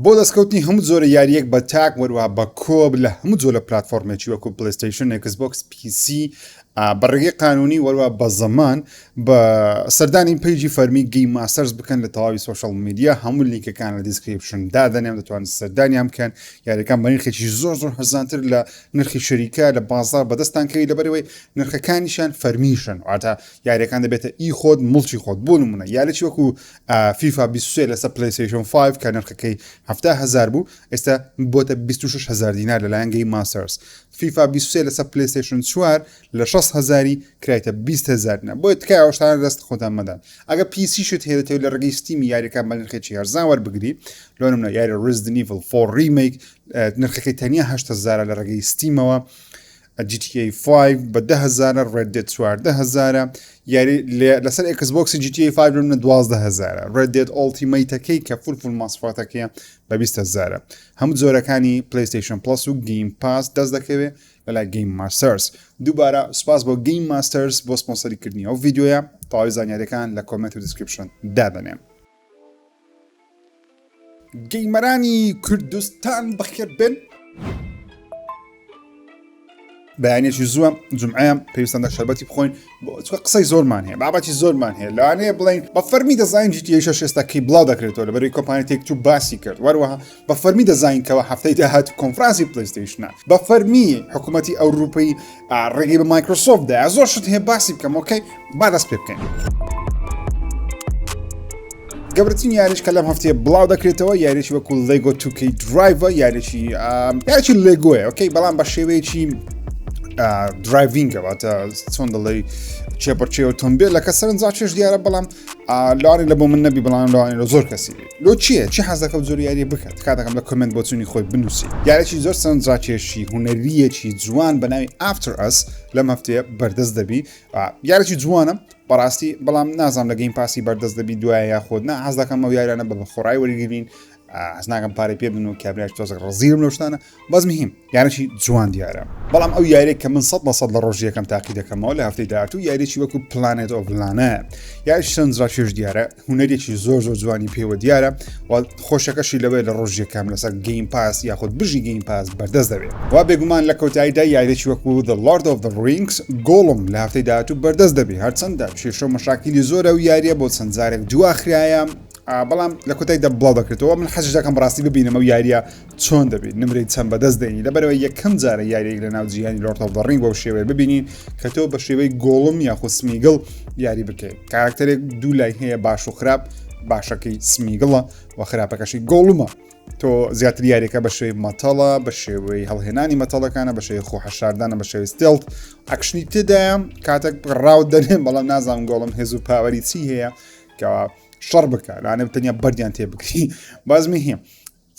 بۆ دەستکەوتنی هەموو جۆرە یارییەک بە تاک وەروەها بە co-op لە هەموو جۆرە پلاتفۆرمێکی وەکو پلەیستەیشن، ئێکسبۆکس، PC بە ڕێگەی قانونی وەروە بە زەمان بە سەردانی page ی فەرمی Game Masters بکەن لە تەواوی social media هەموو لینکەکان لە description دادەنێم دەتوانن سەردانیان بکەن یاریەکان بە نرخێکی زۆر زۆر هەرزانتر لە نرخی شەریکە لە بازار بەدەستان کەوی لەبەرەوەی نرخەکانیشان فەرمیشن واتە یاریەکان دەبێتە ئی خۆت موڵکی خۆت بۆ نمونە یاریی وەکو فیفا 23 لەسەر پلەیستەیشن 5 کە نرخەکەی 70 هزار بوو ئێستا بۆتە 26 هزار دینار لەلایەن Game Masters فیفا 23 لەسەر پلەیستەیشن 4 لە 60 هزاری کرایتە 20 هزار دینار بۆیە تکایە ئەو شتانە دەست خۆتان مەدەن ئەگەر PC شت هەیە دەتەوێت لە ڕێگەی Steam ی یاریەکان بە نرخێکی هەرزان وەربگری لۆ نمونە یاری Resident Evil 4 Remake نرخەکەی تەنیا 8 هزارە لە ڕێگەی Steam ەوە GTA 5 بە 10 هزارە Red Dead 14 هزارە یاری لەسەر Xbox ی GTA 5 لە 12 هزارە Red Dead Ultimate ەکەی کە full full ماسفاتەکەیە بە 20 هزارە هەموو جۆرەکانی PlayStation Plus و Game Pass دەست دەکەوێت لەلای Game Masters دووبارە سوپاس بۆ Game Masters بۆ سپۆنسەری کردنی ئەو ڤیدیۆیە تەواوی زانیاریەکان لە comment و description دادەنێم. gamer انی کوردستان بەخێر بێن. بەیانێکی زووە جمعەیە پێویستان دە شەربەتی بخۆین چکە قسەی زۆرمان هەیە بابەتی زۆرمان هەیە لەوانەیە بڵین بە فەرمی دەزانین GTA شەش ئێستا کەی بڵاو دەکرێتەوە لەبەری کۆمپانی Take-Two باسی کرد وەروەها بە فەرمی دەزانین کەەوە هەفتەی داهات کۆنفرانسی پلیستیشنە بە فەرمی حکوومەتی ئەوروپی ڕێگەی بە مایکرۆسۆفت دا زۆر شت هەیە باسی بکەم okay با دەست پێ بکەین. گەورەترین یاریش کە لەم هەفتەیە بڵاو دەکرێتەوە یاریی وەکو LEGO 2K Drive ە یاریی یاریی لێگۆیە okay بەڵام بە شێوەیەکی driving ە واتە چۆن دەڵێ چێپەرچێ ئۆتۆمبیلەکە سەرنجڕاکێش دیارە بەڵام لەوانەیە لە بۆ من نەبی بەڵام لەوانەیە لە زۆر کەسی بێت لۆ چییە چی حەز دەکەم زۆر یاری بکات تکا دەکەم لە comment بۆچوونی خۆی بنووسی یاریی زۆر سەرنجڕاکێشی هونەریەکی جوان بە ناوی After Us لەم هەفتەیە بەردەست دەبی یاریی جوانە بەڕاستی بەڵام نازانم لە Game Pass ی بەردەست دەبی دوایە یاخود نا حەز دەکەم ئەو یاریانە بە بەخۆڕای وەرگرین حەز ناکەم پارەی پێ بدەن و کابراش تۆزێک ڕزیرم لەو شتانە بەس مهم یارێکی جوان دیارە بەڵام ئەو یاریە کە من سەد بە سەد لە ڕۆژی یەکەم تاقی دەکەمەوە لە هەفتەی داهاتوو یاریی وەکو Planet of Lana یاریش سەرنجڕاکێش دیارە هونەرێکی زۆر زۆر جوانی پێوە دیارە و خۆشەکەشی لەوەی لە ڕۆژی یەکەم لەسەر Game Pass یاخود بژی Game Pass بەردەست دەبێت و بێگومان لە کۆتاییدا یاریی وەکو The Lord of the Rings Gollum لە هەفتەی داهاتوو بەردەست دەبێت هەرچەندە کێشە و مەشاکیلی زۆرە و یاریە بۆ چەند جارێک دواخرایە بەڵام لە کۆتاییدا بڵاو دەکرێتەوە من حەزش دەکەم ڕاستی ببینم ئەو یاریە چۆن دەبێت نمرەی چەند بەدەست دێنی لەبەرەوە یەکەم جارە یاریێک لە ناو جیهانی Lord of the Ring بەو شێوەیە ببینین کە تۆ بە شێوەی گۆڵم یاخود سمیگڵ یاری بکەیت کاراکتەرێک دوو لای هەیە باش و خراپ باشەکەی سمیگڵە و خراپەکەشی گۆڵمە تۆ زیاتر یاریەکە بە شێوەی مەتەڵە بە شێوەی هەڵهێنانی مەتەڵەکانە بە شێوەی خۆ حەشاردانە بە شێوەی stealth action ی تێدایە کاتێک ڕاو دەنێن بەڵام نازانم گۆڵم هێز و power ی چی هەیە کەوا شەڕ بکە لانێ تەنیا بەردیان تێ بکری بازمی هەیە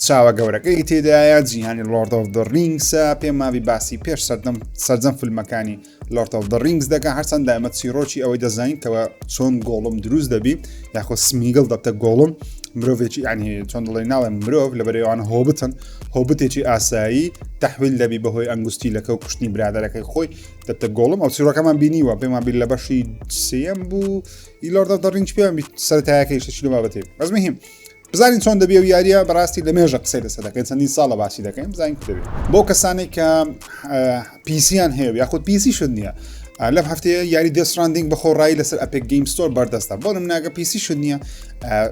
چاوە گەورەکەی تێدایە جیهانی Lord of the Rings ە پێم ماوی باسی پێش سەردەم سەرجەم فیلمەکانی Lord of the Rings دەکە هەرچەند دایمە چیرۆکی ئەوەی دەزانین کەەوە چۆن گۆڵم دروست دەبی یاخۆ سمیگڵ دەبتە گۆڵم مرۆڤێکی ینی چۆن دەڵێ ناڵێن مرۆڤ لە بەرەوان هۆبتن هۆبتێکی ئاسایی تحویل دەبی بەهۆی ئەنگوستی لەکە و کوشتنی برادەرەکەی خۆی دەبتە گۆڵم ئەو چیرۆکەمان بینیوە پێمان بیر لە بەشی سێم بوو ی Lord of the Rings پێیان سەرەتایەکەی شتێکی لەو بابەتەی بەس مهم بزانین چۆن دەبێ و یاریە بەڕاستی لە مێژە قسەی لەسەر دەکەین چەندین ساڵە باسی دەکەین بزانین کو دەبێت بۆ کەسانێک کە PC یان هەیە یاخود PC شت نییە لەم هەفتەیە یاری Death Stranding بە خۆڕایی لەسەر Epic Games Store بەردەستە بۆ نمونە گە PC شت نییە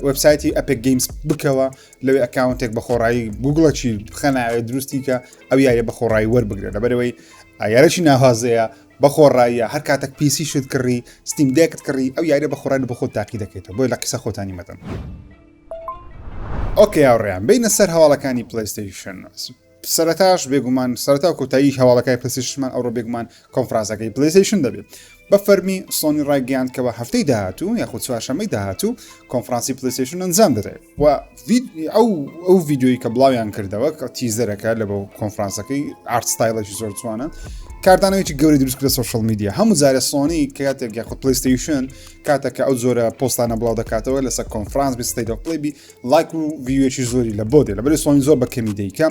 وبسایتی Epic Games بکەوە لەوێ account ێک بە خۆڕایی گوگڵەکی بخەناوێ دروستی کە ئەو یاریە بە خۆڕایی وەربگرە لەبەرەوەی یارەی ناوازەیە بە خۆڕاییە هەر کاتێک PC شت کڕی Steam Deck ت کڕی ئەو یاریە بە خۆڕایی بە خۆت تاقی دەکەیتەوە بۆیە لە قسە خۆتانی مەدەن. okay هاوڕێیان بینە سەر هەواڵەکانی پلەیستەیشن سەرتاش بێگومان سەرتا و کۆتایی هەواڵەکای پلەیستەیشنمان ئەوڕۆ بێگومان کۆنفرانسەکەی پلەیستەیشن دەبێت بە فەرمی سۆنی ڕایگەیاند کەەوە هەفتەی داهاتوو یاخود چوارشەمەی داهاتوو کۆنفرانسی پلەیستەیشن ئەنجام دەدرێت و ئەو ئەو ڤیددیوی کە بڵاویان کردەوە کە teaser ەکە لە بۆ کۆنفرانسەکەی art style ێکی زۆر جوانە کاردانەوەیکی گەوری دروست کرد social media هەموو جارە سۆنی کاتێک یاخود پلیستیشن کاتێک کە ئەو جۆرە پۆستانە بڵاو دەکاتەوە لەسەر کۆنفرانس بی State of Play بی لایک و view ێکی زۆری لە بۆ دێ لەبەری سۆنی زۆر بە کەمی دەیکە.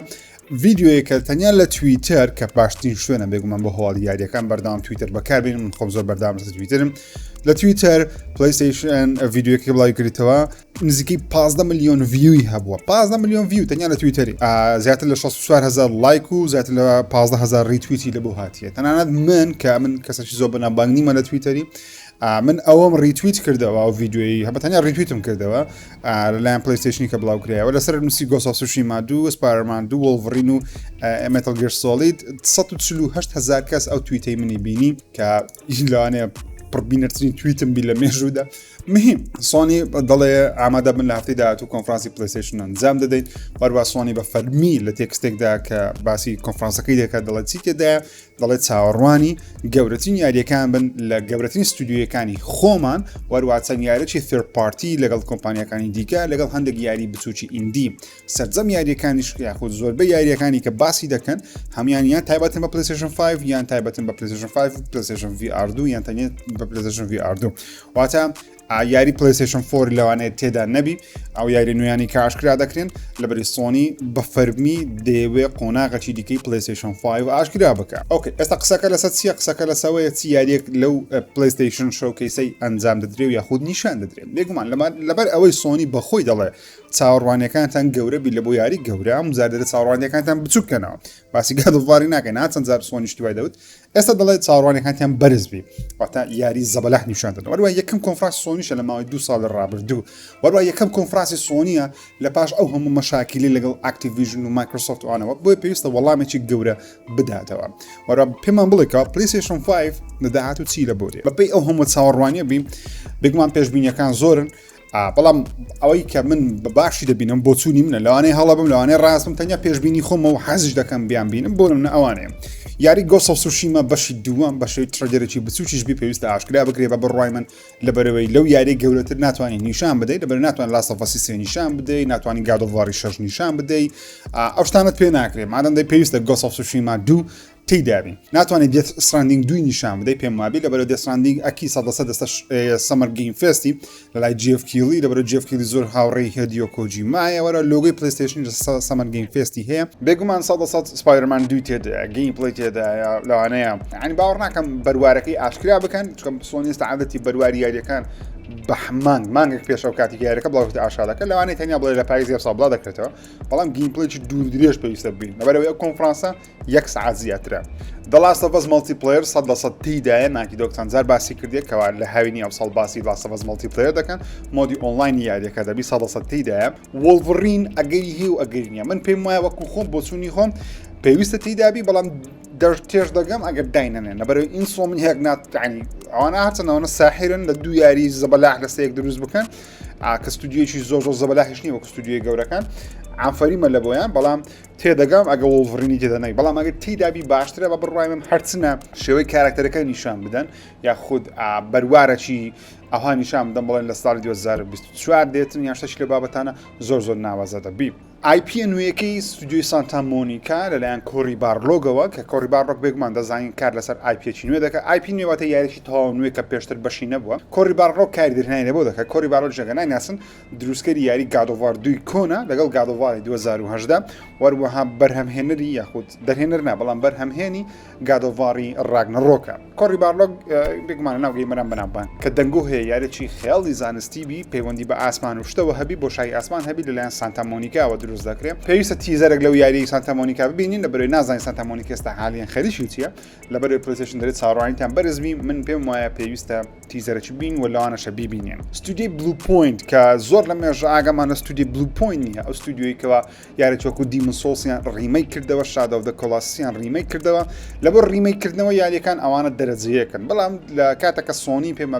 ڤیدیۆیەکە تەنیا لە تویتەر کە باشترین شوێنە بێگومان بۆ هەواڵی یاریەکان بەردەوام تویتەر بەکاربێنم من خۆم زۆر بەردەوام لەسەر تویتەرم لە تویتەر پلیستیشن ڤیدیۆیەکە بڵاوی کردیتەوە نزیکەی 15 میلیۆن view ی هەبووە 15 میلیۆن view تەنیا لە تویتەری زیاتر لە 64 هزار لایک و زیاتر لە 15 هزار retweet ی لە بۆ هاتیە تەنانەت من کە من کەسێکی زۆر بەناوبانگ نیمە لە تویتەری من ئەوەم retweet کردەوە ئەو ڤیدیۆیی هەبە تەنیا retweet م کردەوە لەلایەن پلیستیشنی کە بڵاو کرایەوە لەسەر نووسی Ghost of Tsushima دوو Spider-Man دوو Wolverine و Metal Gear Solid 148 هزار کەس ئەو تویتەی منی بینی کە لەوانەیە پڕبینەرترین تویتم بی لە مێژوودا مهم سۆنی دەڵێ ئامادە بن لە هەفتەی داهاتوو کۆنفرانسی پلیستیشن ئەنجام دەدەین وەروا سۆنی بە فەرمی لە تێکستێکدا کە باسی کۆنفرانسەکەی دەکات دەڵێت چی تێدایە دەڵێت چاوەڕوانی گەورەترین یاریەکان بن لە گەورەترین ستودیۆیەکانی خۆمان وەروە چەند یاریی third party لەگەڵ کۆمپانیەکانی دیکە لەگەڵ هەندێک یاری بچوکی indie سەرجەم یاریەکانیش یاخود زۆربەی یاریەکانی کە باسی دەکەن هەمان یان تایبەتن بە پلیستیشن 5 یان تایبەتن بە پلیستیشن 5 پلیستیشن VR 2 یان تەنیا بە پلیستیشن VR 2 واتە یاری پلیستیشن 4 لەوانەیە تێدا نەبی ئەو یاری نوێیانی کە ئاشکرا دەکرێن لەبەری سۆنی بە فەرمی دەیەوێ قۆناغەکی دیکەی پلیستیشن 5 ئاشکرا بکە okay ئێستا قسەکە لەسەر چییە قسەکە لەسەوەیە چی یاریەک لەو پلیستیشن showcase ەی ئەنجام دەدرێ و یاخود نیشان دەدرێن بێگومان لەبەر ئەوەی سۆنی بەخۆی دەڵێ چاوەڕوانیەکانتان گەورە بی لە بۆ یاری گەورە ئەم جار دەرێ چاوەڕوانیەکانتان بچوک کەنەوە باسی God of War ی ناکەین ها چەند جار سۆنی شتی وای دەوت ئێستا دەڵێت چاوەڕوانیەکانتان بەرز بی واتە یاری زەبەلاح نیشان دەدەن وەروە یەکەم کۆنفرانس سۆنیشە لە ماوەی دوو ساڵ ڕابردوو وەروە یەکەم کۆنفرانسی سۆنیە لە پاش ئەو هەموو مەشاکیلی لەگەڵ ئاکتیڤیژن و مایکرۆسۆفت ئەوانەوە بۆیە پێویستە وەڵامێکی گەورە بداتەوە وەرە پێمان بڵێکەوە پلیستیشن 5 لە داهاتوو چی لە بۆ دێ بەپێی ئەو هەموو چاوەڕوانیە بی بێگومان پێشبینیەکان زۆرن بەڵام ئەوەی کە من بە باشی دەبینم بۆچوونی منە لەوانەیە هەڵە بم لەوانەیە ڕاست بم تەنیا پێشبینی خۆمەوە حەزیش دەکەم بیان بینم بۆ منە ئەوانەیە یاری Ghost of Tsushima بەشی دووەم بە شێوەی trailer ێکی بچووکیش بی پێویستە ئاشکرا بکرێ بە بڕوای من لەبەرەوەی لەو یاری گەورەتر ناتوانانی نیشان بدەیت لەبەر ناتوان Last of Us ی سێ نیشان بدەیت ناتوانانی God of War ی شەش نیشان بدەیت ئەو شتانت پێ ناکرێت مادەم دەی پێویستە Ghost of Tsushima دوو تێیدابین ناتوانێت Death Stranding دووی نیشان بدەی پێم وابی لەبەرە Death Stranding ئەکی سەدەسە دەستە Summer Game Fest ی لەلای جێف کیلی لەبەرە جێف کیلی زۆر هاوڕێی هێدیۆ کۆجی مایە وەرە لۆگەی پلیستشن Summer Game Fest ی هەیە بێگومان سەدە سەد Spider-Man دووی تێدایە gameplay تێدایە لەوانەیە ینی باوەڕ ناکەم بەروارەکەی ئاشکرا بکەن چکەم سۆنی ئێستا عادەتی بەرواری یاریەکان بە مانگ مانگێک پێشەو کاتی یاریەکە بڵاوکردە ئاشکرا دەکەن لەوانەیە تەنیا بڵێ لە پاییزی ئەمساڵ بڵاو دەکرێتەوە بەڵام gameplay ێکی دوور درێژ پێویستە ببین لەبەرەوەی ئەو کۆنفرانسە یەک سەعات زیاترە The Last of Us Multiplayer 100% تێیدایە Naughty Dog چەند جار باسی کردیە کەوا لە هاوینی ئەمساڵ باسی Last of Us Multiplayer دەکەن mode ی ئۆنلاینی یاریەکە دەبی 100% تێیدایە Wolverine ئەگەری هەیە و ئەگەری نییە من پێم وایە وەکو خۆم بۆچوونی خۆم پێویستە تێیدابی بەڵام دەر تێش دەگەم ئەگەر داینەنێن لەبەرەوەی Insomniac ناتانی ئەوانە هەرچەند ئەوانە ساحرن لە دوو یاری زەبەلاح لەسەر یەک دروست بکەن کە ستودیۆیەکی زۆر زۆر زەبەلاحیش نییە وەکو ستودیۆی گەورەکان ئافەریمە لە بۆیان بەڵام تێدەگەم ئەگە Wolverine ی تێدا نەی بەڵام ئەگەر تێدابی باشترە بە بڕوای من هەرچنە شێوەی کارکتەرەکە نیشان بدەن یاخود بەروارەکی ئەوها نیشان بدەن بڵێن لە ساڵی 2024 دێتن یان شتێکی لە بابەتانە زۆر زۆر ناوازە دەبی. IP نوێیەکەی ستودیۆی سانتا مۆنیکا لەلایەن کۆری بارلۆگەوە کە کۆری بارلۆگ بێگومان دەزانین کار لەسەر IP ەکی نوێ دەکات IP نوێ واتە یاریی تەواو نوێ کە پێشتر بەشی نەبووە کۆری بارلۆگ کاری دەرهێنانی لەبۆ دەکات کۆری بارلۆگ ژەگە نایناسن دروستکەری یاری God of War دووی کۆنە لەگەڵ God of War ی 2018 وەروەها بەرهەمهێنەری یاخود دەرهێنەر نا بەڵام بەرهەمهێنی God of War ی ڕاگنەڕۆکە کۆری بارلۆگ بێگومانە ناو gamer ان بەناوبانگ کە دەنگۆ هەیە یاریی خەیاڵی زانستی بی پەیوەندی بە ئاسمان و شتەوە هەبی بۆشایی ئاسمان هەبی لەلایەن سانتا مۆنیکاوە دروست دەکرێت پێویستە teaser ێک لەو یاریی سانتا مۆنیکا ببینین لە بەرەوەی نازانین سانتا مۆنیکا ئێستا حالیان خەریکی چییە لەبەرەوەی پلەیستەیشن دەرێت چاوەڕوانیتان بەرز بی من پێم وایە پێویستە teaser ەکی بین و لەوانەشە بیبینین ستودیۆی بلو پوینت کە زۆر لە مێژە ئاگامان لە ستودیۆی بلو پوینت نییە ئەو ستودیۆی کەوا یاری وەکو Demon's Souls یان remake کردەوە Shadow of the Colossus یان remake کردەوە لەبۆ remake کردنەوە یاریەکان ئەوانە دەرەجەیەکن بەڵام لە کاتەکە سۆنی پێم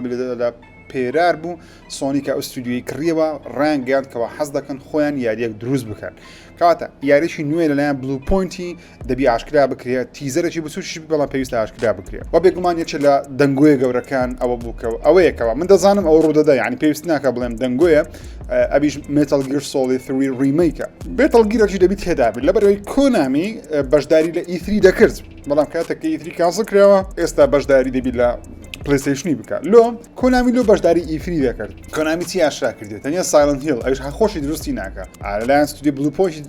لە پێرار بوو سۆنی کە ئەو ستودیۆی کڕیەوە ڕایانگەیاند کەوا حەز دەکەن خۆیان یاریەک دروست بکەن کەواتە یاریی نوێ لەلایەن بلو پوینتی دەبی ئاشکرا بکرێت teaser ێکی بچووکیش بەڵام پێویستە ئاشکرا بکرێت و بێگومان یەکێ لە دەنگۆیە گەورەکان ئەوە بوو کە ئەوەیەکەوە من دەزانم ئەوە ڕوودەدا یعنی پێویست ناکە بڵێم دەنگۆیە ئەبیش Metal Gear Solid 3 remake ە Metal Gear ەکی دەبی تێدا بێت لەبەرەوەی کۆنامی بەشداری لە E3 دەکرد بەڵام کاتێک کە E3 cancel کراوە ئێستا بەشداری دەبی لە پلەیستەیشنی بکە لۆ کۆنامی لۆ بەشداری E3 دەکرد کۆنامی چی ئاشکرا کردێت تەنیا سایلنت هیڵ ئەوش خۆشی دروستی ناکە لەلایەن ستودیو بلو پۆینت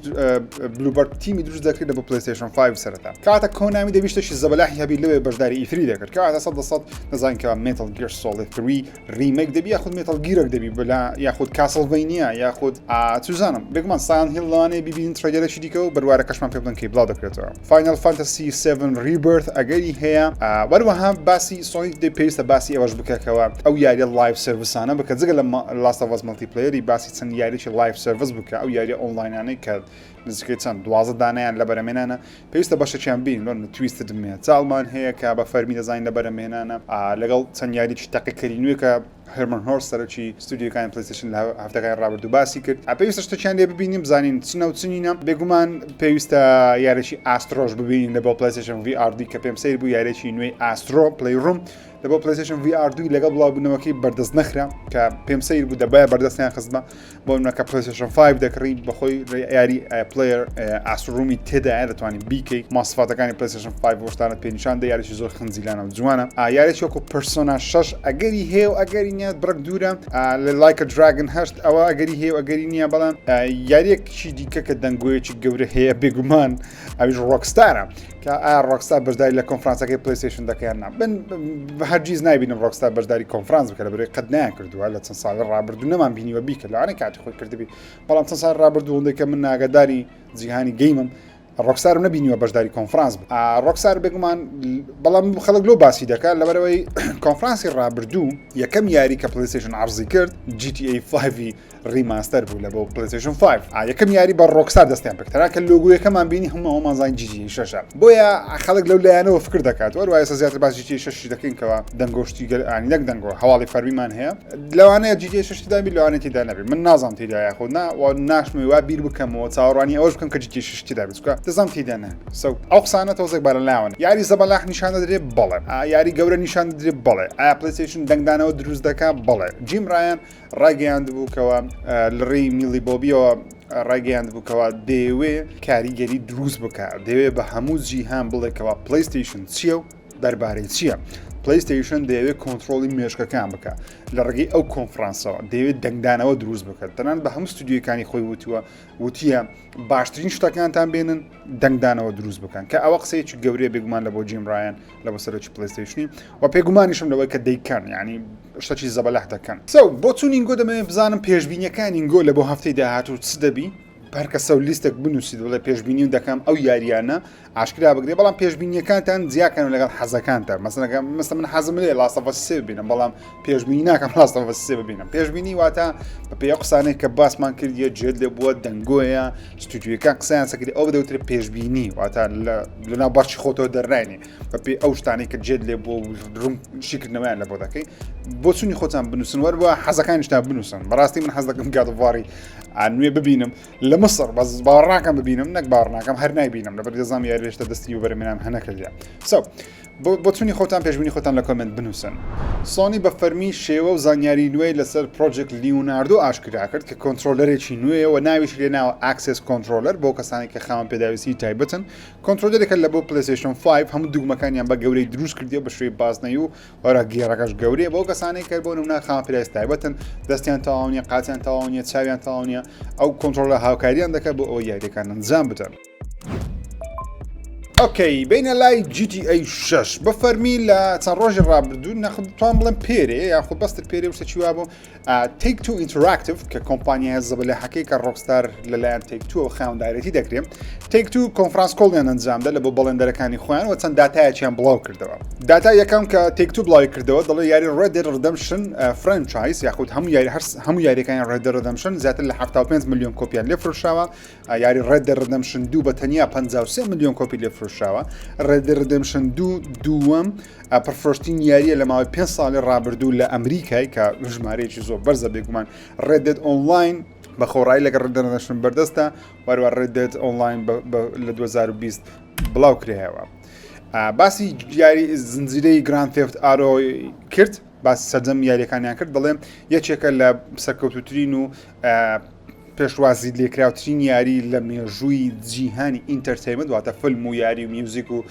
بلوبەرد تیمی دروست دەکرێت لە بۆ پلەیستەیشن 5 سەرەتا کاتە کۆنامی دەبی شتێکی زەبەلاحی هەبی لەوێ بەشداری E3 دەکرد کاتە 100 دەزانین کە مێتڵ گیر سۆڵید 3 remake دەبی یاخود مێتڵ گیرەک دەبی بلا یاخود کاسڵڤینیا یاخود چزانم بێگومان سایلنت هیڵ لەوانەیە ببینین trailer ێکی دیکە و بەروارەکەشمان پێ بدەن کەی بڵاو دەکرێتەوە. فاینەڵ فانتەسی 7 ڕیبرث ئەگەری هەیە وەروەها باسی سۆنی دەی پێویستە باسی ئەوەش بکەکەوە ئەو یاریە live service انە بکە جگە لە لاست ئۆف ئەس multiplayer ی باسی چەند یاریی live service بکە ئەو یاریە ئۆنلاینانەی کە نزیکەی چەند 12 دانیان لە بەرەمێنانە پێویستە بەشێکیان بین لۆن تویستد مێتاڵمان هەیە کە بە فەرمی دەزانین لە بەرەمێنانە لەگەڵ چەند یاریی تەقیکەری نوێ کە هێرمن هۆرست سەرۆکی ستودیۆکانی پلەیستەیشن لە هەفتەکانی ڕابردوو باسی کرد پێویستە شتێکیان لێ ببینیم بزانین چنە و چنینە بێگومان پێویستە یارێکی ئاسترۆش ببینین لە بۆ پلەیستەیشن VR دوو کە پێم سەیر بوو یارێکی نوێی ئاسترۆ پلی ڕوم لە بۆ پلەیستەیشن VR دوو لەگەڵ بڵاوبوونەوەکەی بەردەست نەخرا کە پێم سەیر بوو دەبایە بەردەستیان خستبا بۆ منە کە پلەیستەیشن 5 دەکڕی بەخۆی یاری پلەیەر ئاسترۆمی تێدایە دەتوانانی بیکەی ماسفاتەکانی پلەیستەیشن 5 بۆشتانت پێ نیشان دە یاریی زۆر خنجیلانە و جوانە یاریی وەکو پرسۆنا 6 ئەگەری هەیە و ئەگەری نییە بڕک دوورە لە لایکە دراگن هەشت ئەوە ئەگەری هەیە و ئەگەری نییە بەڵام یاریەکی دیکە کە دەنگۆیەکی گەورە هەیە بێگومان ئەویش ڕۆکستارە کە ئایا ڕۆکستار بەشداری لە کۆنفرانسەکەی پلیستشن دەکەیان نا من هەرگیز نایبینم ڕۆکستار بەشداری کۆنفرانس بکە لە بەرەی قەت نیان کردووە لە چەند ساڵی ڕابردوو نەمان بینیوە بیکە لەوانەیە کاتی خۆی کردبی بەڵام چەند ساڵ ڕابردوو هەندێک کە من ناگەداری جیهانی game م ڕۆکستارم نەبینیوە بەشداری کۆنفرانس بوو ڕۆکستار بێگومان بەڵام خەڵک لۆ باسی دەکات لەبەرەوەی کۆنفرانسی ڕابردوو یەکەم یاری کە پلیستشن عرضی کرد GTA 5 remaster بوو لە بۆ پلیستشن 5 یەکەم یاری بە ڕۆکستار دەستیان پێکرا کە لۆگویەکەمان بینی هەموو ئەومان زانین GTA 6 بۆیە خەڵک لەو لایەنەوە فکر دەکات وەروە ئێستا زیاتر باس GTA 6 دەکەین کەەوە دەنگۆشتی گەل ئانی نەک دەنگۆ هەواڵی فەرمیمان هەیە لەوانەیە GTA 6 تێدا بی لەوانەیە تێدا نەبی من نازانم تێدا یاخود نا و ناشمەوێ وا بیر بکەمەوە چاوەڕوانی ئەوەش بکەم کە GTA 6 تێدا بێت چونکە دەزانم تێدا نابێت so ئەو قسانە تۆزێک بارە لاون یاری زەبەلاح نیشان دەدرێت بەڵێ یاری گەورە نیشان دەدرێت بەڵێ ئایا پلیستەیشن دەنگدانەوە دروست دەکات بەڵێ جیم ڕایان ڕایگەیاندبوو کەوا لە ڕێی میلی بۆبیەوە ڕایگەیاندبوو کەوا دەیەوێ کاریگەری دروست بکە دەیەوێ بە هەموو جیهان بڵێ کەوا پلیستەیشن چییە و دەربارەی چییە؟ پلیستەیشن دەیەوێت کۆنتترۆلی مێشکەکان بکە لە ڕێگەی ئەو کۆنفرانسەوە دەیەوێت دەنگدانەوە دروست بکات تەنان بە هەموو ستودیوەکانی خۆی وتووە وتیە باشترین شتەکانتان بێنن دەنگدانەوە دروست بکەن کە ئەوە قسەیەکی گەورەیە بێگومان لە بۆ جیم ڕایان لە بۆ سەرۆکی پلیستەیشنی و پێگومانیشم لەوەی کە دەیکەن یعنی شتەکی زەبەلاح دەکەن so بۆ چوونینگۆ دەمەوێت بزانم پێشبینیەکانینگۆ لە بۆ هەفتەی داهاتوو چ دەبی هەر کەسە و لیستێک بنووسیت بڵێ پێشبینی دەکەم ئەو یاریانە ئاشکرا بگرێ بەڵام پێشبینیەکانتان جیاکەن لەگەڵ حەزەکانتان مەسەلەن مەسە من حەزم لێ لاستەفە سێ ببینم بەڵام پێشبینی ناکەم لاستەفە سێ ببینم پێشبینی واتە بە پێی ئەو قسانەی کە باسمان کردیە جێت لێ بووە دەنگۆیە ستودیۆکان قسەیان سەکردی ئەو دەوترێ پێشبینی واتە لەناو بەخشی خۆتەوە دەرناینی بەپێی ئەو شتانەی کە جێت لێ بووە و ڕوون شیکردنەوەیان لە بۆ دەکەی بۆچوونی خۆتان بنووسن وەروە حەزەکانیشتان بنووسن بەڕاستی من حەز دەکەم God of War ی نوێ ببینم لە مسڕ بەس باوەڕ ناکەم ببینم نەک باوەڕ ناکەم هەر نایبینم لەبەر دەزانم یاری هێشتا دەستی وەبەرهێنان هەنەکردە so بۆچوونی خۆتان پێشبینی خۆتان لە comment بنووسن. سۆنی بە فەرمی شێوە و زانیاری نوێی لەسەر Project Leonardo ئاشکرا کرد کە controller ێکی نوێیە و ناویشی لێ ناوە Access Controller بۆ کەسانی کە خاوەن پێداویستی تایبەتن. controller ێکە لە بۆ پلەیستەیشن 5 هەموو دوگمەکانیان بە گەورەی دروست کردیە بە شێوەی بازنەی و وەرا گێڕەکەش گەورەیە بۆ کەسانێک کە بۆ نمونە خاوەن پێداویستی تایبەتن دەستیان تەواو نییە قاچیان تەواو نییە چاویان تەواو نییە ئەو controller ە هاوکاریان دەکات بۆ ئەوەی یاریەکان ئەنجام بدەن. okay بینە لای GTA 6 بە فەرمی لە چەند ڕۆژی ڕابردوو نەخت توان بڵێم پێرێ یاخود بەستر پێرێ شتە چی وابوو تیک تو ئینتراکتیv کە کۆمپانیای زەبەلاحەکەی کە ڕۆکستار لەلایەن تیک تو خاوەندارێتی دەکرێت تیک تو conference call یان ئەنجامدا لە بۆ بەڵێندەرەکانی خۆیان و چەند داتایەکیان بڵاو کردەوە داتا یەکەم کە تیک تو بڵاوی کردەوە دەڵێ یاری Red Dead Redemption franchise یاخود هەموو یاری هەموو یاریەکانی Red Dead Redemption زیاتر لە 75 میلیۆن کۆپیان لێ فرۆشراوە یاری Red Dead Redemption دوو بە تەنیا 53 میلیۆن کۆپی لێ فرۆشراوە Red Dead Redemption دوو دووەم پڕفرۆشترین یاریە لە ماوەی 5 ساڵی ڕابردوو لە ئەمریکای کە ژمارەیەکی زۆر بەرزە بێگومان Red Dead Online بە خۆڕایی لەگەڵ Red Dead Redemption بەردەستە وەروە Red Dead Online لە 2020 بڵاو کرایەوە باسی یاری زنجیرەی Grand Theft Auto کرد باسی سەرجەم یاریەکانیان کرد دەڵێم یەکێکە لە سەرکەوتوترین و پێشوازی لێکراوترین یاری لە مێژووی جیهانی entertainment واتە فیلم و یاری و میوزیک و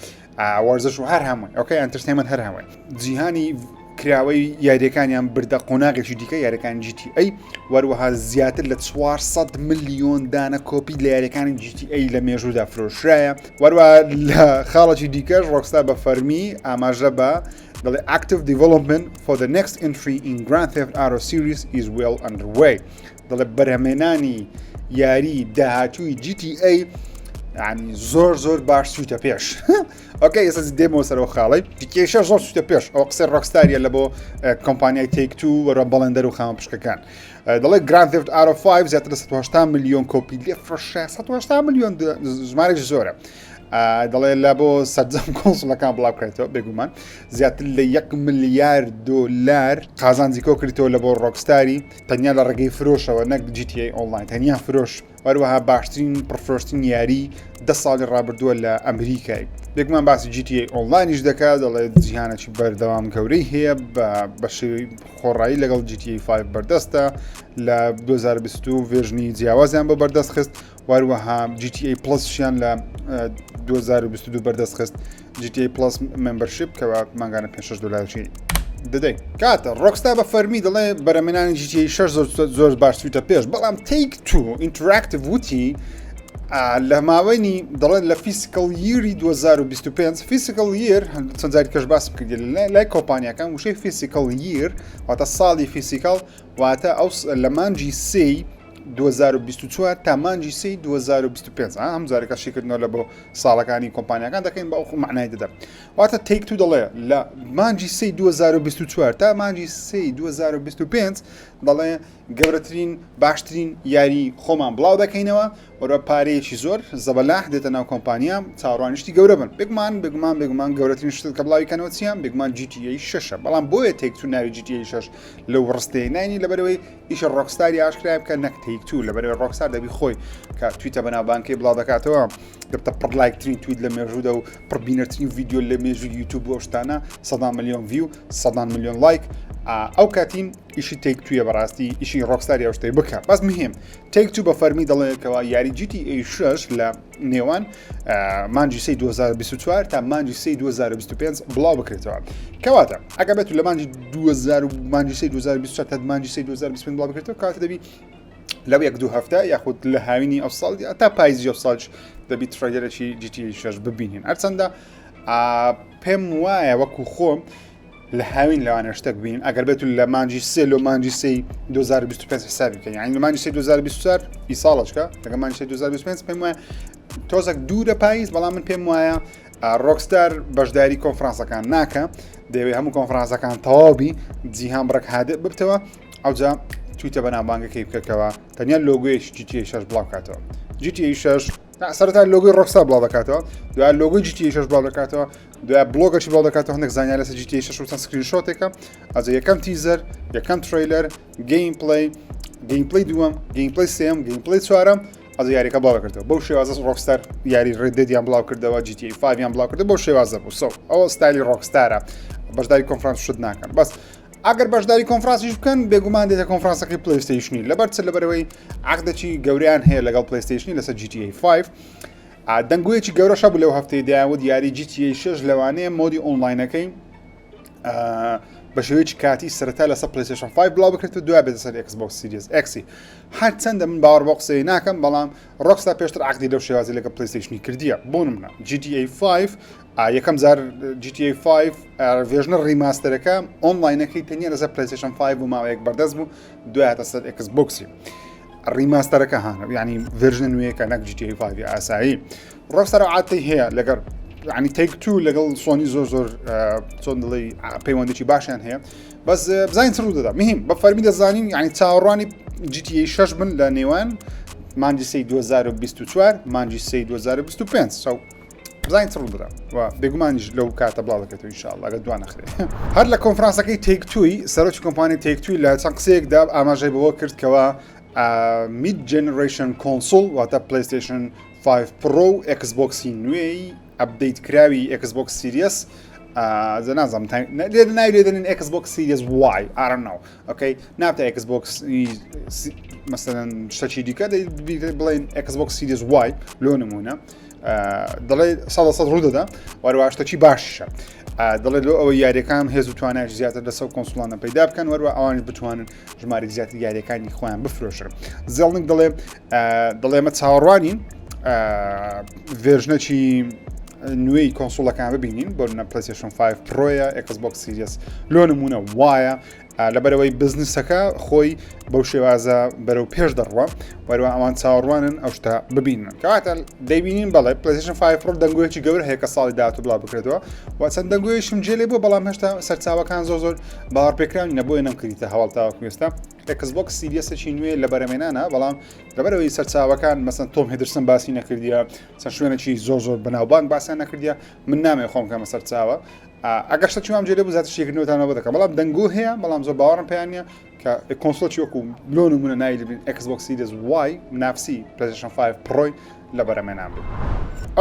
وەرزش و هەر هەمووی okay entertainment هەر هەمووی جیهانی کراوەی یاریەکانیان بردە قۆناغێکی دیکە یاریەکان GTA وەروەها زیاتر لە 400 ملیۆن دانە کۆپی لە یاریەکانی GTA لە مێژوودا فرۆشرایە وەروە لە خاڵێکی دیکەش ڕۆکستا بە فەرمی ئاماژە بە دەڵێ active development for the next entry in Grand Theft Auto series is well underway دەڵێ بەرهەمێنانی یاری داهاتووی GTA ینی زۆر زۆر باش چووتە پێش okay ئێستا دێمەوە سەرەوە خاڵی کێشە زۆر چووتە پێش ئەو قسەی ڕۆکستاریە لە بۆ کۆمپانیای تیک تو وەرە بەڵێندەر و خاوەن پشکەکان دەڵێ Grand Theft Auto 5 زیاتر لە 180 میلیۆن کۆپی لێ فرۆشرا 180 میلیۆن ژمارێکی زۆرە دەڵێ لە بۆ سەرجەم کۆنسڵەکان بڵاو کرێتەوە بێگومان زیاتر لە یەک ملیار دۆلار قازانجی کۆ کردەوە لە بۆ ڕۆکستاری تەنیا لە ڕێگەی فرۆشەوە نەک GTA Online تەنیا فرۆش هەروەها باشترین پڕفرۆشترین یاری دە ساڵی ڕابردووە لە ئەمریکای بێگومان باسی GTA Online یش دەکات دەڵێت جیهانێکی بەردەوام گەورەی هەیە بە بە شێوەی خۆڕایی لەگەڵ GTA 5 بەردەستە لە 2022 version ی جیاوازیان بۆ بەردەست خست واروەها GTA Plus شیان لە 2022 بەردەست خست GTA Plus membership کەوا مانگانە 5 دلاری دەدەی کاتە ڕۆکستا بە فەرمی دەڵێ بەرەمێنانی GTA 6 زۆر زۆر باش چوویتە پێش بەڵام تیک تو ئینتراکتیv وتی لە ماوەینی دەڵێن لە fiscal year ی 2025 fiscal year چەند جاری کەش باس کردی لای کۆمپانیەکان وشەی fiscal year واتە ساڵی fiscal واتە ئەو لە مانجی سێی 2024 تا مانجی سێی 2025 هەم جارێکە شیکردنەوە لە بۆ ساڵەکانی کۆمپانیەکان دەکەین بە ئەو معنای دەدەم واتە تیک تو دەڵێ لە مانجی سێی 2024 تا مانجی سێی 2025 دەڵێ گەورەترین باشترین یاری خۆمان بڵاو دەکەینەوە وەرە پارەیەکی زۆر زەبەلاح دێتە ناو کۆمپانیا چاوەڕوانیشتی گەورە بن بێگومان بێگومان بێگومان گەورەترین شت کە بڵاوی کەنەوە چیان بێگومان GTA 6 بەڵام بۆیە تیک تو ناوی GTA 6 لەو ڕستەیە ناینی لەبەرەوەی ئیشە ڕۆکستاری ئاشکرای بکە نەک تیک تو لەبەرەوەی ڕۆکستار دەبی خۆی کە tweet ە بەناوبانکەی بڵاو دەکاتەوە دەبتە پڕ لایکترین tweet لە مێژوودا و پڕ بینەرترین ڤیدیۆ لە مێژوو یوتیوب و شتانە سەدان ملیۆن view سەدان ملیۆن لایک ئەو کاتین ئیشی تیک تویە بەڕاستی ئیشی ڕۆکستاری ئەو شتەی بکە بەس مهم تیک تو بە فەرمی دەڵێتەوە یاری GTA 6 لە نێوان مانجی سی 2024 تا مانجی سی 2025 بڵاو بکرێتەوە کەواتە ئەگە بێت لە مانجی 2000 مانجی سی 2024 تا مانجی سی 2025 بڵاو بکرێتەوە کاتە دەبی لەو یەک دوو هەفتە یاخود لە هاوینی ئەو ساڵ تا پایزی ئەو ساڵش دەبی trailer ێکی GTA 6 ببینین هەرچەندە پێم وایە وەکو خۆم لە هاوین لەوانە شتێک بین ئەگەر بێت لە مانجی سێ لۆ مانجی سێی 2025 حسابی بکەین یعنی لە مانجی سێ 2024 ئی ساڵەچکە لەگە مانجی سێ 2025 پێم وایە تۆزێک دوورە پاییز بەڵام من پێم وایە ڕۆکستار بەشداری کۆنفرانسەکان ناکە دەیەوێت هەموو کۆنفرانسەکان تەواو بی جیهان بڕک هادئ ببتەوە ئەوجا tweet ە بەناوبانگەکەی بکەکەوە تەنیا لۆگۆیەکی GTA 6 بڵاو کاتەوە GTA 6 سەرەتا لۆگۆی ڕۆکستار بڵاو دەکاتەوە دوای لۆگۆی GTA 6 بڵاو دەکاتەوە دوای بڵۆگەشی بڵاو دەکاتەوە هەندێک زانیاری لەسەر GTA 6 و چەند screenshot ێکە ئەجە یەکەم teaser یەکەم trailer gameplay gameplay دووەم gameplay سێم gameplay چوارەم ئەز یاریەکە بڵاو کردەوە بەو شێوازە ڕۆکستار یاری Red Dead یان بڵاو کردەوە GTA 5 یان بڵاو کردەوە بەو شێوازە بوو so ئەوە ستایلی ڕۆکستارە بەشداری کۆنفرانس شت ناکەن بەس ئەگەر بەشداری کۆنفرانسیش بکەن بێگومان دێتە کۆنفرانسەکەی پلیستیشنی لەبەر چ لەبەرەوەی عقدێکی گەوریان هەیە لەگەڵ پلیستیشنی لەسەر GTA 5 دەنگۆیەکی گەورەش هەبوو لەو هەفتەی دەیانوت یاری GTA 6 لەوانەیە mode ی online ەکەی بە شێوەیەکی کاتی سەرەتا لەسەر پلیستیشن 5 بڵاو بکرێت و دوای بێتە سەر ئێکس بۆکس سیریز ئێکسی هەرچەندە من باوەڕ بۆ قسەی ناکەم بەڵام ڕۆکستا پێشتر عقدی لەو شێوازی لەگە پلیستیشنی کردیە بۆ نمونە GTA 5 یەکەم جار GTA 5 version ە remaster ەکە online ەکەی تەنیا لەسەر پلیستیشن 5 بوو ماوەیەک بەردەست بوو دوای هاتە سەر ئێکس بۆکسی remaster ەکە هاە ینی version ە نوێیەکە نەک GTA 5 ئاسایی ڕۆکستار عادەی هەیە لەگەر ینی تیک تو لەگەڵ سۆنی زۆر زۆر چۆن دڵی پەیوەندێکی باشیان هەیە بەس بزانین چ ڕوو دەدا مهم بە فەرمی دەزانین ینی چاوەڕوانی GTA 6 بن لە نێوان مانجی سی 2024 مانجی سی 2025 so بزانین چ ڕوودەدا و بێگومانیش لەو کاتە بڵاو دەکرێتەوە ان شاء الله ئەگەر دوا نەخرێ هەر لە کۆنفرانسەکەی تیک توی سەرۆکی کۆمپانی تیک توی لە چەند قسەیەکدا ئاماژەی بەوە کرد کەوا mid generation console واتە پلیستیشن 5 پرۆ و ئێکس بۆکسی نوێی update کراوی ئێکس بۆکس سیریەس نازانم لێ ناوی لێ دەنێن ئێکس بۆکس سیریەس وای I don't know okay نابتە ئێکس بۆکس مەسەلەن شتەکی دیکە بڵێن ئێکس بۆکس سیریەس وای لۆ نمونە دەڵێ سەد سەد ڕوو دەدا وەروە شتەکی باشە. دەڵێت لۆ ئەوەی یاریەکان هێز و توانایش زیاتر لەسەر کۆنسوڵانە پەیدا بکەن وەروە ئەوانش بتوانن ژمارە زیاتر یاریەکانی خۆیان بفرۆشن. زێڵنک دەڵێ دەڵێ ئەمە چاوەڕوانین version ەکی نوێی کۆنسوڵەکان ببینین بۆ نە PlayStation 5 Pro یە Xbox Series لۆ نمونە وایە لەبەرەوەی بزنسەکە خۆی بەو شێوازە بەرەو پێش دەڕوە وەروە ئەوان چاوەڕوانن ئەو شتە ببینن کەواتە دەیبینین بەڵێ PlayStation 5 Pro دەنگۆیەکی گەورە هەیە کە ساڵی داهاتوو بڵاو بکرێتەوە و چەند دەنگۆیشم جێ لێ بوو بەڵام هێشتا سەرچاوەکان زۆر زۆر باوەڕپێکراوی نەبووە نەمکردیتە هەواڵ تاوەکو ئێستا Xbox Series ێکی نوێ لە بەرەمێنانە بەڵام لەبەرەوەی سەرچاوەکان مەسەن تۆم هێدرسن باسی نەکردیە چەند شوێنێکی زۆر زۆر بەناوبانگ باسیان نەکردیە من نامێ خۆم کەمە سەرچاوە ئەگەر شتە چوام جێ لێ بوو زیاتر شیکردنەوەتانەوە بۆ دەکەم بەڵام دەنگۆ هەیە بەڵام زۆر باوەڕم پێیان نییە کە console ی وەکو لۆ نمونە ناوی لەبین Xbox Series Y منافسی PlayStation 5 Pro ی لە بەرەمێنان بێت.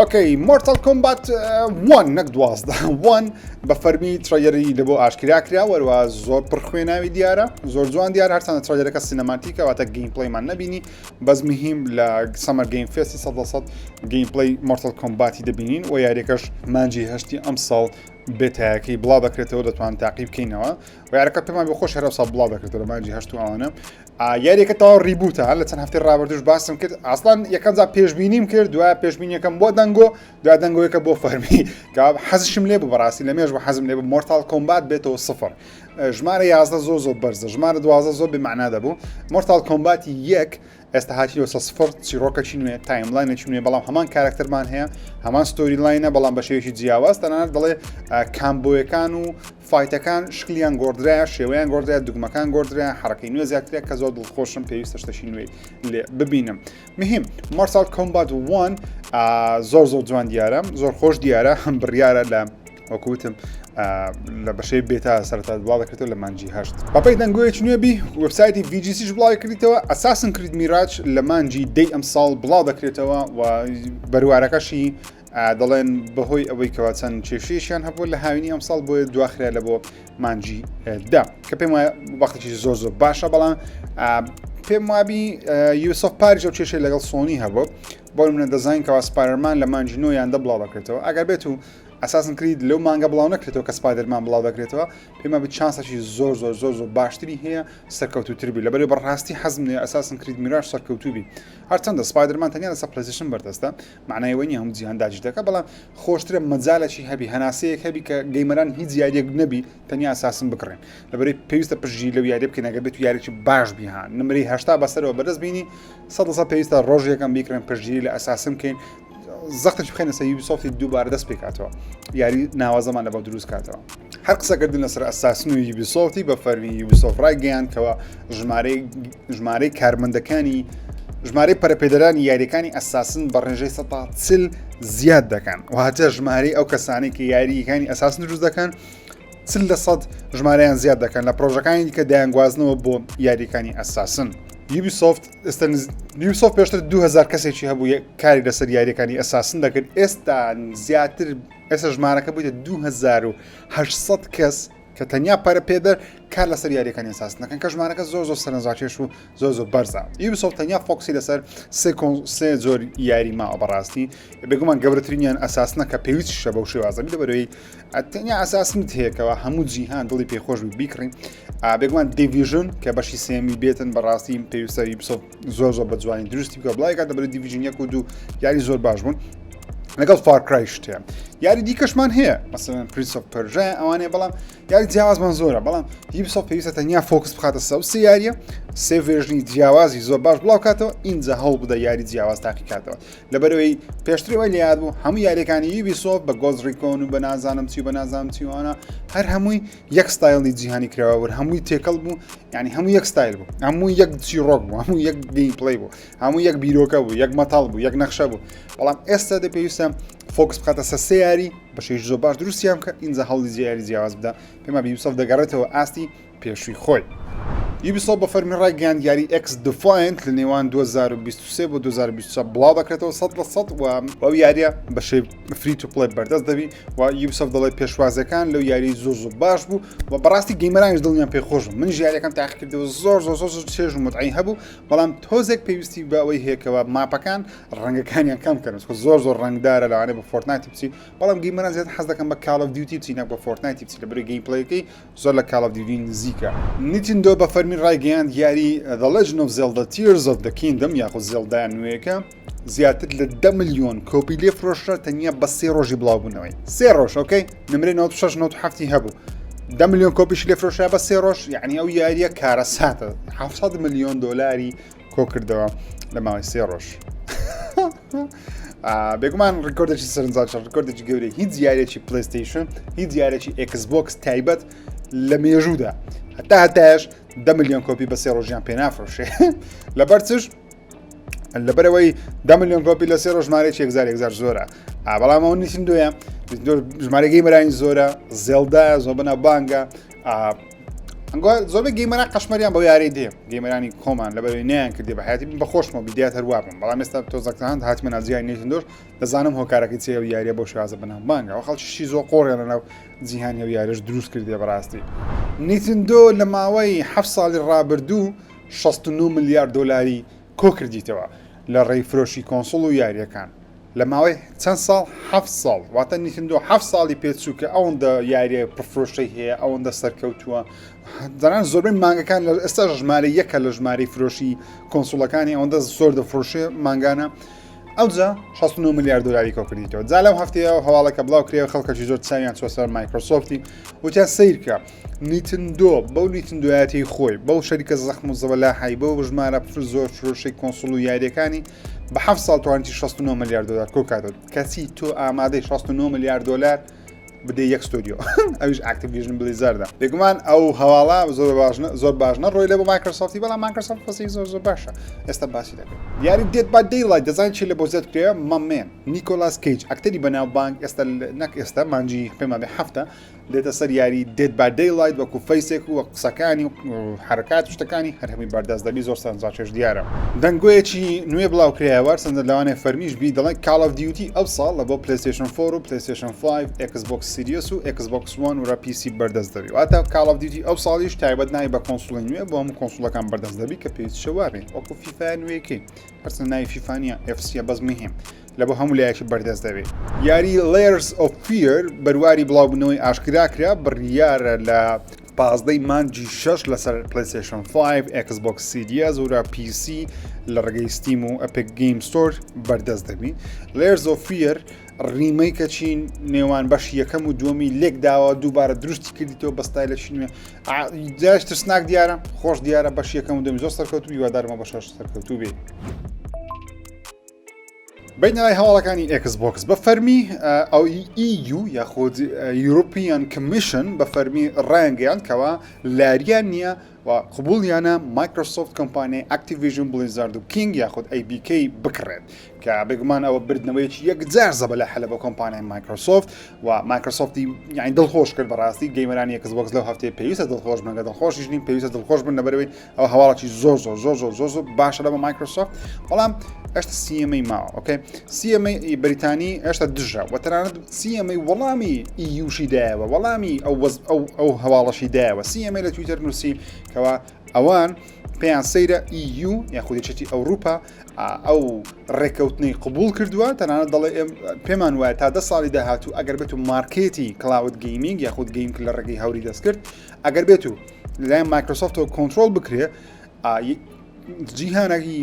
okay Mortal Kombat 1 نەک 12 1 بە فەرمی trailer ی لە بۆ ئاشکرا کرا وەروە زۆر پڕخوێناوی دیارە زۆر جوان دیار هەرچەندە trailer ەکە cinematic ە واتە gameplay مان نەبینی بەس مهم لە Summer Game Fest ی 100 gameplay Mortal Kombat ی دەبینین و یاریەکەش مانجی هەشتی ئەمساڵ beta یەکەی بڵاو دەکرێتەوە دەتوان تاقی بکەینەوە و یارەکە پێمان بۆ خۆش هەرە ساڵ بڵاو دەکرێتەوە لە مانجی هەشت و ئەوانە یاریەکە تەواو reboot ە لە چەند هەفتەی ڕابردوش باسم کرد ئاسڵان یەکەم جار پێشبینیم کرد دوای پێشبینیەکەم بۆ دەنگۆ دوای دەنگۆیەکە بۆ فەرمی کە حەزشم لێ بوو بەڕاستی لە مێژ بە حەزم لێ بوو Mortal Kombat بێتەوە سفر ژمارە 11 زۆر زۆر بەرزە ژمارە 12 زۆر بێمەعنا دەبوو Mortal Kombat ی یەک ئێستا هاتینەوە سەر سفر چیرۆکەکی نوێ timeline ێکی نوێ بەڵام هەمان کارکتەرمان هەیە هەمان storyline ە بەڵام بە شێوەیەکی جیاواز تەنانەت دەڵێ combo یەکان و fight ەکان شکلیان گۆڕدرایە شێوەیان گۆڕدرا دوگمەکان گۆڕدرا حرەکەی نوێ زیاترە کە زۆر دڵخۆشم پێویستە شتەشی نوێ لێ ببینم مهم Mortal Kombat 1 زۆر زۆر جوان دیارە زۆر خۆش دیارە هەم بڕیارە لە وەکوتم لە بەشەی beta سەرتا بڵاو دەکرێتەوە لە مانجی هەشت بەپێی دەنگۆیەکی نوێ بی وبسایتی VGC ش بڵاوی کردیتەوە Assassin's Creed Mirage لە مانجی دەی ئەم ساڵ بڵاو دەکرێتەوە و بەروارەکەشی دەڵێن بەهۆی ئەوەی کەوا چەند کێشەیەکیان هەبوو لە هاوینی ئەم ساڵ بۆیە دواخرا لە بۆ مانجی دا کە پێم وایە وەختێکی زۆر زۆر باشە بەڵام پێم وابی Ubisoft پاریش ئەو کێشەی لەگەڵ سۆنی هەبوو بۆ منە دەزانین کەوا Spider-Man لە مانجی نۆ یان دە بڵاو دەکرێتەوە ئەگەر بێت و Assassin's Creed لەو مانگە بڵاو نەکرێتەوە کە Spider-Man بڵاو دەکرێتەوە پێما بە chance ێکی زۆر زۆر زۆر زۆر باشتری هەیە سەرکەوتوتر بی لەبەرەوەی بەڕاستی حەزم لێ Assassin's Creed Mirage سەرکەوتوو بی هەرچەندە Spider-Man تەنیا لەسەر PlayStation بەردەستە معنای ئەوە نییە هەموو جیهان داگیر دەکات بەڵام خۆشترە مەجالێکی هەبی هەناسەیەک هەبی کە gamer ان هیچ یاریەک نەبی تەنیا Assassin بکڕێن لەبەرەی پێویستە پشتگیری لەو یاریە بکەین ئەگەر بێت یاریی باش بی ها نمرەی هەشتا بەسەرەوە بەدەست بینی سەد لە سەد پێویستە ڕۆژ یەکەم بیکڕێن پشتگیری لە Assassin بکەین زەختش بخەینە سەر Ubisoft ی دووبارە دەست پێکاتەوە یاری ناوازەمان لەبەر دروست کاتەوە هەر قسەکردن لەسەر Assassin و Ubisoft ی بە فەرمی Ubisoft ڕایگەیان کەەوە ژمارەی ژمارەی کارمەندەکانی ژمارەی پەرەپێدەرانی یاریەکانی Assassin بە ڕێژەی 140 زیاد دەکەن واتە ژمارەی ئەو کەسانی کە یاریەکانی Assassin دروست دەکەن 40 لە سەد ژمارەیان زیاد دەکەن لە پرۆژەکانی دیکە دەیانگوازنەوە بۆ یاریەکانی Assassin. Ubisoft ئێستا Ubisoft پێشتر 2000 کەسێکی هەبوو کاری لەسەر یاریەکانی Assassin دەکرد ئێستا زیاتر ئێستا ژمارەکە بوویتە 2800 کەس کە تەنیا پەرە پێدەر کار لەسەر یاریەکانی Assassin دەکەن کە ژمارەکە زۆر زۆر سەرنجڕاکێش و زۆر زۆر بەرزە Ubisoft تەنیا focus ی لەسەر سێ سێ جۆر یاری ماوە بەڕاستی بێگومان گەورەترینیان Assassin ە کە پێویستیشە بەو شێوازە بی لەبەرەوەی تەنیا Assassin ت هەیەکەوە هەموو جیهان دڵی پێخۆش بی بیکڕین بێگومان Division کە بەشی سێمی بێتن بەڕاستی پێویستە Ubisoft زۆر زۆر بە جوانی دروستی بکە بڵای کاتە بەرە Division یەک و دوو یاری زۆر باش بوون لەگەڵ Far Cry شتێ یاری دیکەشمان هەیە مەسەلەن Prince of Persia ئەوانەیە بەڵام یاری جیاوازمان زۆرە بەڵام Ubisoft پێویستە تەنیا focus بخاتە سەر سێ یاریە سێ version ی جیاوازی زۆر باش بڵاو کاتەوە ئینجا هەوڵ بدە یاری جیاواز تاقی کاتەوە لەبەرەوەی پێشتری وای لە یاد بوو هەموو یاریەکانی Ubisoft بە Ghost Recon و بە نازانم چی بە نازانم چیوانە هەر هەمووی یەک ستایلی جیهانی کراوە هەمووی تێکەڵ بوو یعنی هەموو یەک ستایل بوو هەموو یەک چیڕۆک بوو هەموو یەک gameplay بوو هەموو یەک بیرۆکە بوو یەک مەتەڵ بوو یەک نەخشە بوو بەڵام ئێستا دە پێویستە focus بخاتە سەر سێ یاری بەشێکی زۆر باش دروستیان بکە ئینجا هەوڵی یاری جیاواز بدە پێما Ubisoft دەگەڕێتەوە ئاستی پێشووی خۆی. یوبیسۆفت بە فەرمی ڕایگەیاند یاری ئێکس دیفاینت لە نێوان 2023 بۆ 2024 بڵاو دەکرێتەوە 100% و ئەو یاریە بە شێ free to play بەردەست دەبی و یوبیسۆفت دەڵێ پێشوازەکان لەو یاری زۆر زۆر باش بوو و بەڕاستی gamer انیش دڵیان پێ خۆش بوو من یاریەکەم تاقیکردەوە زۆر زۆر زۆر زۆر چێژ و متعەی هەبوو بەڵام تۆزێک پێویستی بە ئەوەی هەیەکەوە map ەکان ڕەنگەکانیان کەم کەن زۆر زۆر ڕەنگدارە لەوانەیە بە فۆرتنایتی بچی بەڵام gamer ان زیاتر حەز دەکەن بە کاڵ ئۆف دیوتی بچی نەک بە فۆرتنایتی بچی لە بەری gameplay ەکەی زۆر لە کاڵ ئۆف دیوتی نزیکە. نیتندۆ بە فەرمی ڕایگەیاند یاری The Legend of Zelda Tears of the Kingdom یاخود زێڵدا نوێیەکە زیاتر لە 10 ملیۆن کۆپی لێ فرۆشرا تەنیا بە سێ ڕۆژی بڵاوبوونەوەی سێ ڕۆژ okay نمرەی 96 97 هەبوو 10 ملیۆن کۆپیش لێ فرۆشرا بە سێ ڕۆژ یعنی ئەو یاریە کارەساتە 700 ملیۆن دۆلاری کۆکردەوە لە ماوەی سێ ڕۆژ بێگومان ڕیکۆردێکی سەرنجڕاکێش ڕیکۆردێکی گەورەی هیچ یاریێکی پلیستیشن هیچ یاریێکی ئێکس بۆکس تایبەت لە مێژوودا هەتا هەتاش دە ملیۆن کۆپی بە سێ ڕۆژیان پێنافرۆشێ لەبەر چش لەبەرەوەی دە ملیۆن کۆپی لە سێ ڕۆژ ژمارەیەکی یەکجار یەکجار زۆرە بەڵام ئەو نیتندۆیە ژمارە gamer انی زۆرە زێلدا زۆر بەناوبانگە ئەنگۆ زۆربەی gamer ان قەشمەریان بەو یاری دێ gamer انی کۆمان لەبەرەوەی نیان کردی بە حیاتی بە خۆشمەوە بیدات هەروا بووم بەڵام ئێستا تۆ زەکان هاتمە نازیای نیتندۆش دەزانم هۆکارەکەی چیە و یاریە بۆ شێوازە بەناوبانگە و خەڵکیشی زۆر قۆڕیان لەناو جیهانی ئەو یاریش دروست کردێ بەڕاستی نیتندۆ لە ماوەی هەفت ساڵی ڕابردوو 69 ملیار دۆلاری کۆکردیتەوە لە ڕێی فرۆشی console و یاریەکان لە ماوەی چەند ساڵ؟ هەفت ساڵ واتە نیتندۆ هەفت ساڵی پێچوو کە ئەوەندە یاریە پڕفرۆشەی هەیە ئەوەندە سەرکەوتووە دەران زۆربەی مانگەکان لە ئێستا ژمارە یەکە لە ژمارەی فرۆشی console ەکانی ئەوەندە زۆر دەفرۆشێ مانگانە ئەوجا 69 ملیار دلاری کۆکردیتەوە جا لەم هەفتەیە هەواڵەکە بڵاو کرێ خەڵکەکی زۆر چاویان چوە سەر مایکرۆسۆفتی وتیان سیرکە نیتندۆ بەو نیتندۆیەتی خۆی بەو شەریکە زەخم و زەبەلاحی بەو ژمارە زۆر فرۆشەی console و یاریەکانی بە حەفت ساڵ توانیتی 69 ملیار دلار کۆکاتەوە کەچی تۆ ئامادەی 69 ملیار دلار بدەی یەک ستۆدیۆ ئەویش ئاکتیڤیژن بلیزاردە بێگومان ئەو هەواڵە زۆر باش زۆر باش نەڕۆی لە بۆ مایکرۆسۆفتی بەڵام مایکرۆسۆفت پرسی زۆر زۆر باشە ئێستا باسی دەکەن یاری دێت با دەیڵایت دەزان چی لە بۆ زیاد کرێ مەمێن نیکۆلاس کەیج ئەکتەری بەناوبانگ ئێستا نەک ئێستا مانجی پێمان بێ هەفتە دێتە سەر یاری دێت با دەیڵایت وەکو face ێک و قسەکانی و حرکات شتەکانی هەر هەمووی بەردەست دەبی زۆر سەرنجڕاکێش دیارە. دەنگۆیەکی نوێ بڵاوکرایەوە هەرچەندە لەوانەیە فەرمیش بی دەڵێن کاڵ ئۆف دیوتی ئەو ساڵ لە بۆ پلەیستەیشن 4 و پلەیستەیشن 5 ئێکس بۆکس سیریەس و ئێکس بۆکس وان و PC بەردەست دەبی واتە کاڵ ئۆف دیوتی ئەو ساڵیش تایبەت ناوی بە console ی نوێ بۆ هەموو console ەکان بەردەست دەبی کە پێویستشە وابێ وەکو فیفا نوێیەکەی هەرچەندە ناوی فیفا نییە FC ە بەس مهم لە بۆ هەموو لایەکی بەردەست دەبێت. یاری Layers of Fear بەرواری بڵاوبوونەوەی ئاشکرا کرا بڕیارە لە پازدەی مانگی شەش لەسەر پلەیستەیشن 5، ئێکس بۆکس سیریەس و PC لە ڕێگەی ستیم و ئەپیک گەیم ستۆر بەردەست دەبی. Layers of Fear remake ەچی نێوان بەشی یەکەم و دووەمی لێک داوە دووبارە دروستی کردیتەوە بە ستایلەکی نوێ جاش ترسناک دیارە خۆش دیارە بەش یەکەم و دووەمی زۆر سەرکەوتوو هیوادارمە بەشەش سەرکەوتوو بێ. بینەوەی هەواڵەکانی ئێکس بۆکس بە فەرمی ئەو EU یاخود European Commission بە فەرمی ڕایانگەیاند کەوا لاریان نییە و قبوڵیانە مایکرۆسۆفت کۆمپانیای ئەکتیڤیژن بلیزارد و کینگ یاخود ABK بکڕێت کە بێگومان ئەوە بردنەوەیەکی یەکجار زەبەلاحە لە بۆ کۆمپانیای مایکرۆسۆفت و مایکرۆسۆفتی یعنی دڵخۆش کرد بەڕاستی gamer انی ئێکس بۆکس لەو هەفتەیە پێویستە دڵخۆش بن گە دڵخۆشیش نین پێویستە دڵخۆش بن لەبەرەوەی ئەو هەواڵێکی زۆر زۆر زۆر زۆر زۆر زۆر باشە لە بە مایکرۆسۆفت بەڵام ئێشتا CMA ماوە okay CMA بەریتانی ئێشتا دژە و تەنانەت CMA وەڵامی EU شی دایەوە وەڵامی ئەو ئەو ئەو هەواڵەشی دایەوە CMA لە تویتەر نووسی کەوا ئەوان پێیان سەیرە EU یاخود یەکێتی ئەوروپا ئەو ڕێککەوتنەی قبول کردووە تەنانەت دەڵێ پێمان وایە تا دە ساڵی داهاتوو ئەگەر بێت و مارکێتی cloud gaming یاخود game لە ڕێگەی هەوری دەستکرد ئەگەر بێت و لەلایەن مایکرۆسۆفتەوە کۆنترۆڵ بکرێ جیهانەکی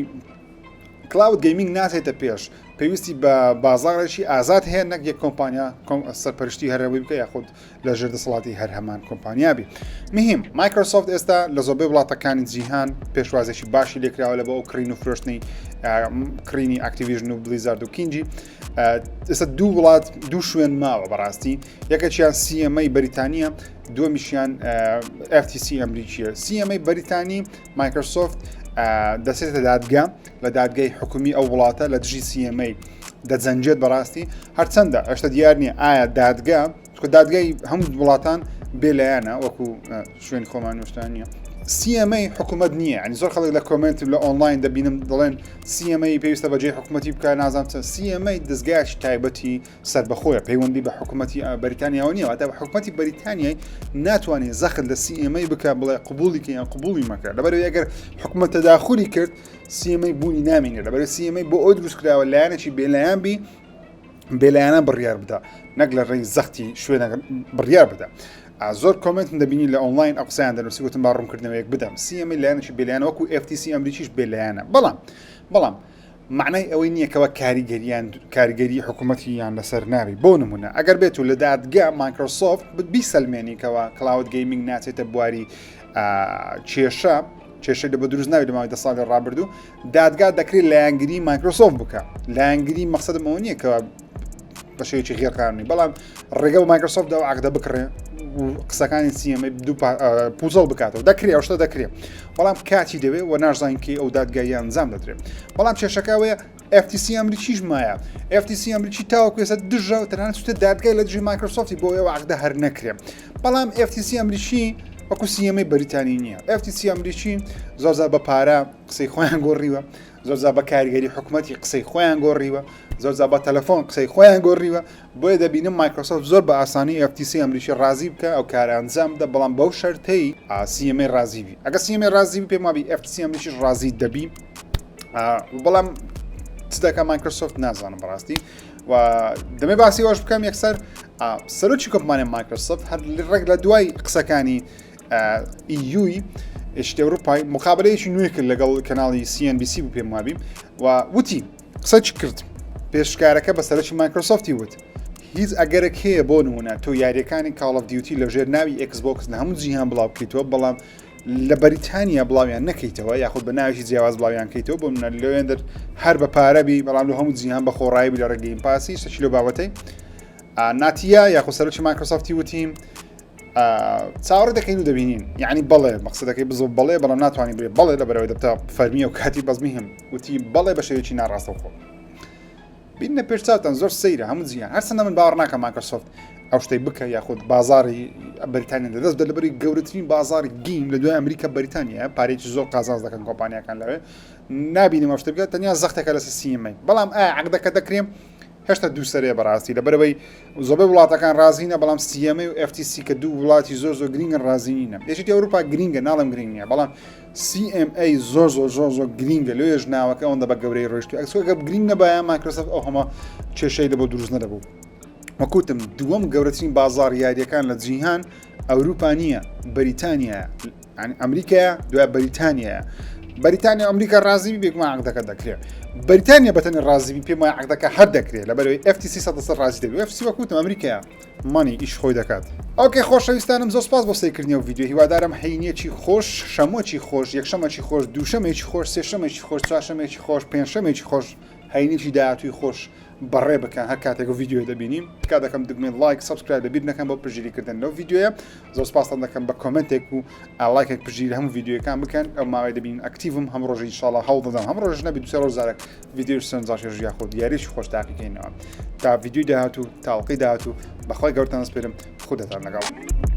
cloud gaming ناچێتە پێش پێویستی بە بازارێکی ئازاد هەیە نەک یەک کۆمپانیا سەرپەرشتی هەرەوەی بکە یاخود لە ژێر دەسەڵاتی هەر هەمان کۆمپانیا بی مهم مایکرۆسۆفت ئێستا لە زۆربەی وڵاتەکانی جیهان پێشوازێکی باشی لێکراوە لە بۆ ئەو کڕین و فرۆشتنی کڕینی ئەکتیڤیژن و بلیزارد و کینجی ئێستا دوو وڵات دوو شوێن ماوە بەڕاستی یەکەکیان CMA بەریتانیا دووەمیشیان FTC ئەمریکیە CMA بەریتانی مایکرۆسۆفت دەچێتە دادگا لە دادگای حکومی ئەو وڵاتە لە دژی CMA دەجەنجێت بەڕاستی هەرچەندە ئەشتە دیار نییە ئایا دادگا دادگای هەموو وڵاتان بێلایەنە وەکو شوێن خۆمان نوشتان نیە. CMA حکوومەت نییە ینی زۆر خەڵک لە comment لە ئۆنلاین دەبینم دەڵێن CMA پێویستە بەجێ حکوومەتی بکە نازانم چە CMA دەزگایەکی تایبەتی سەربەخۆیە پەیوەندی بە حکوومەتی بەریتانیاوە نییە واتە حکوومەتی بەریتانیای ناتوانێت زەخت لە CMA بکە بڵێ قبولی کە یان قبولی مەکە لەبەرەوەی ئەگەر حکوومەت تەداخولی کرد CMA بوونی نامێنێت لەبەر CMA بۆ ئەو دروست کراوە لایەنێکی بێلایەن بی بێلایەنە بڕیار بدە نەک لە ڕێی زەختی شوێنە بڕیار بدە زۆر comment دەبینی لە ئۆنلاین ئەو قسەیان دەنووسی وتم با ڕوونکردنەوەیەک بدەم CMA لایەنێکی بێلایەنە وەکو FTC ئەمریکیش بێلایەنە بەڵام بەڵام معنای ئەوەی نییە کەەوە کاریگەریان کاریگەری حکوومەتیان لەسەر ناوی بۆ نمونە ئەگەر بێت و لە دادگا مایکرۆسۆفت بیسەلمێنی کەەوە cloud gaming ناچێتە بواری کێشە کێشەی لە بە دروست ناوی لە ماوەی دە ساڵی ڕابردوو دادگا دەکرێت لایەنگری مایکرۆسۆفت بکە لایەنگری مەقصدم ئەوە نییە کە بە شێوەیەکی غێرقانونی بەڵام ڕێگە بە مایکرۆسۆفت دا عقدە بکڕێ قسەکانی CMA دوو پوزڵ بکاتەوە دەکرێ ئەو شتە دەکرێت بەڵام کاتی دەوێت و ناشزانین کەی ئەو دادگاییان ئەنجام دەدرێت بەڵام کێشەکەوەیە FTC ئەمریکیش مایە FTC ئەمریکی تاوەکو ئێستا دژە و تەنانەت چوتە دادگای لە دژی مایکرۆسۆفتی بۆ ئەوە عقدە هەر نەکرێ بەڵام FTC ئەمریکی وەکو CMA بەریتانی نییە FTC ئەمریکی زۆر زۆر بە پارە قسەی خۆیان گۆڕیوە زۆر زۆر بە کاریگەری حکوومەتی قسەی خۆیان گۆڕیوە زۆر زۆر بە تەلەفۆن قسەی خۆیان گۆڕیوە بۆیە دەبینم مایکرۆسۆفت زۆر بە ئاسانی FTC ئەمریکی ڕازی بکە ئەو کارە ئەنجام بدە بەڵام بەو شەرتەی CMA ڕازی بی ئەگە CMA ڕازی بی پێم وابی FTC ئەمریکیش ڕازی دەبی بەڵام چ دەکە مایکرۆسۆفت نازانم بەڕاستی و دەمێ باسی ئەوش بکەم یەکسەر سەرۆکی کۆمپانیای مایکرۆسۆفت هەر ڕێک لە دوای قسەکانی EU ی یەکێتی ئەوروپای مقابلەیەکی نوێ کرد لەگەڵ کەناڵی CNBC بوو پێم وابی و وتی قسە چی کرد پێشکارەکە بە سەرۆکی مایکرۆسۆفتی وت هیچ ئەگەرێک هەیە بۆ نمونە تۆ یاریەکانی Call of Duty لە ژێر ناوی ئێکس بۆکس لە هەموو جیهان بڵاو بکەیتەوە بەڵام لە بەریتانیا بڵاویان نەکەیتەوە یاخود بە ناوێکی جیاواز بڵاویان کەیتەوە بۆ منە لەوێندەر هەر بە پارە بی بەڵام لە هەموو جیهان بە خۆڕایی بی لە ڕێگەی Game Pass ی شتێکی لەو بابەتەی ناتیا یاخود سەرۆکی مایکرۆسۆفتی وتی چاوەڕێ دەکەین و دەبینین یعنی بەڵێ مەقصدەکەی بزۆ بەڵێ بەڵام ناتوانانی بێ بەڵێ لە بەرەوەی دەبتە فەرمیە و کاتی بەزمیهم وتی بەڵێ بە شێوەیەکی ناڕاستەوخۆ بینە پێش چاوتان زۆر سەیرە هەموو جیهان هەرچەندە من باوەڕ ناکەم مایکرۆسۆفت ئەو شتەی بکە یاخود بازاری بەریتانیا لەدەست بدە لەبەری گەورەترین بازاری game لە دوای ئەمریکا بەریتانیا پارێکی زۆر قازانج دەکەن کۆمپانیاکان لەوێ نابینم ئەو شتە بکە تەنیا زەختێکە لەسەر CMA بەڵام ئایا عەقدەکە دەکرێم هێشتا دوو سەرەیە بەڕاستی لەبەرەوەی زۆربەی وڵاتەکان ڕازینە بەڵام CMA و FTC کە دوو وڵاتی زۆر زۆر گرنگن ڕازی نینە یەکێتی ئەوروپا گرنگە ناڵم گرنگ نییە بەڵام CMA زۆر زۆر زۆر زۆر گرنگە لەوێش ناوەکە ئەوەندە بە گەورەی ڕۆیشت ئەکسۆگە گرنگ نەبایە مایکرۆسۆفت ئەو هەمە کێشەی لە بۆ دروست نەدەبوو وەکوتم دووەم گەورەترین بازار یاریەکان لە جیهان ئەوروپا نییە بەریتانیا ئەمریکایە دوای بەریتانیایە بەریتانیا ئەمریکا ڕازی بێگومان عقدەکە دەکرێت بەریتانیا بەتەنی ڕازی پێم وایە عقدەکە هەر دەکرێت لەبەرەوەی FTC سەد ڕازی دەبێت FTC وەکوتم ئەمریکایە money ئیش خۆی دەکات. okay خۆشەویستانم زۆر سپاس بۆ سەیرکردنی ئەو ڤیدیۆ هیوادارم هەینیەکی خۆش شەمۆکی خۆش یەکشەمەکی خۆش دووشەمێکی خۆش سێشەمێکی خۆش چوارشەمێکی خۆش پێنجشەمێکی خۆش هەینیی داهاتووی خۆش بەڕێ بکەن هەر کاتێک و ڤیدیۆ دەبینیم تکا دەکەم دگمەی like subscribe لەبیر نەکەن بۆ پشتگیریکردن لەو ڤیدیۆیە زۆر سپاستان دەکەم بە comment ێک و لایکێک پشتگیری هەموو ڤیدیۆکان بکەن ئەو ماوەی دەبین active م هەم ڕۆژ ئینشاڵڵا هەوڵ دەدەم هەم ڕۆژ نەبی دوسێ ڕۆژ جارێک ڤیدیۆی سەرنجڕاکێش یاخود یاریی خۆش تاقیکەینەوە تا ڤیدیۆی داهاتوو تاوقی داهاتوو بەخوای گەورتان سپێرم خودتان لەگەڵ.